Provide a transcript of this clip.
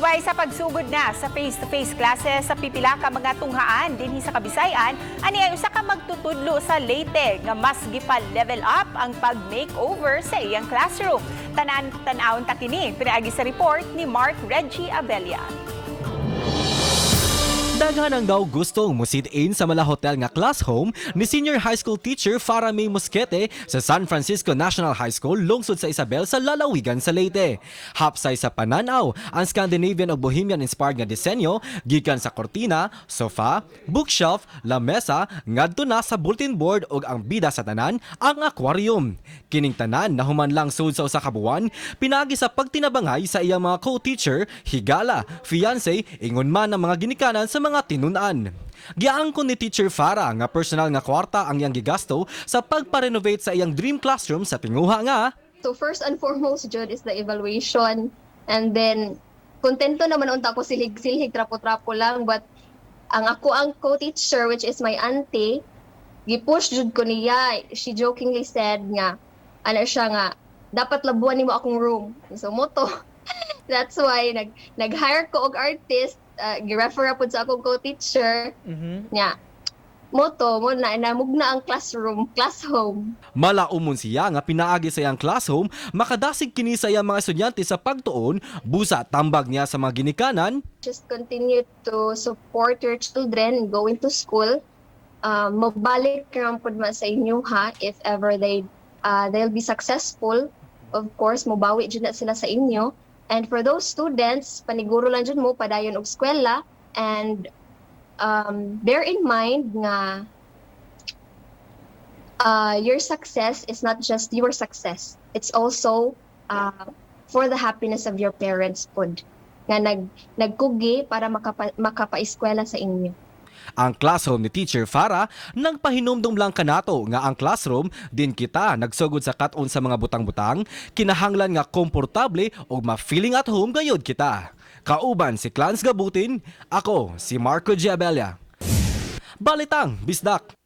Hilway sa pagsugod na sa face-to-face classes sa pipila ka mga tunghaan dinhi sa Kabisayan, ani ay usa ka magtutudlo sa Leyte nga mas gipa-level up ang pag-makeover sa iyang classroom. Tanan tan-awon ta kini pinaagi sa report ni Mark Reggie Abella. Daghan ang daw gustong mo-sit in sa mala hotel nga class home ni senior high school teacher Farah May Mosquete sa San Francisco National High School, lungsod sa Isabel sa lalawigan sa Leyte. Hapsay sa pananaw ang Scandinavian ug Bohemian inspired nga disenyo gikan sa kortina, sofa, bookshelf, lamesa ngadto na sa bulletin board ug ang bida sa tanan, ang aquarium. Kining tanan nahuman lang sud sa usa ka buwan pinaagi sa pagtinabangay sa iyang mga co-teacher, higala, fiancé, ingon man ang mga ginikanan sa mga tinun-an. Giangkon ni Teacher Farah nga personal nga kwarta ang iyang gigasto sa pagpa-renovate sa iyang dream classroom sa tinguha nga So first and foremost jud is the evaluation, and then kontento naman unta ko silhig-silhig, trapo-trapo lang, but ang ako ang co-teacher, which is my auntie, gipush jud ko niya. She jokingly said nga ano siya nga dapat labuan nimo akong room. So mao to, that's why nag-hire ko og artist, gi-refer pud sa akong co-teacher nya. Mao to mao na namugna ang classroom, class home. Malaumon siya nga pinaagi sa iyang class home, makadasig kini sa iyang mga estudyante sa pagtuon, busa tambag niya sa mga ginikanan. Just continue to support your children going to school. Mabalik ra pud man sa inyo ha if ever they'll be successful. Of course, mobawi jud na sila sa inyo. And for those students, paniguro lang jud mo padayon og eskwela and bear in mind nga your success is not just your success. It's also for the happiness of your parents pod nga nagkugi para makapaeskwela sa inyo. Ang classroom ni Teacher Farah nagpahinumdum lang kanato nga ang classroom din kita nagsugod sa kat-on sa mga butang-butang kinahanglan nga komportable ug ma-feeling at home gayud kita. Kauban si Clans Gabutin, ako si Marco Giabella. Balitang Bisdak.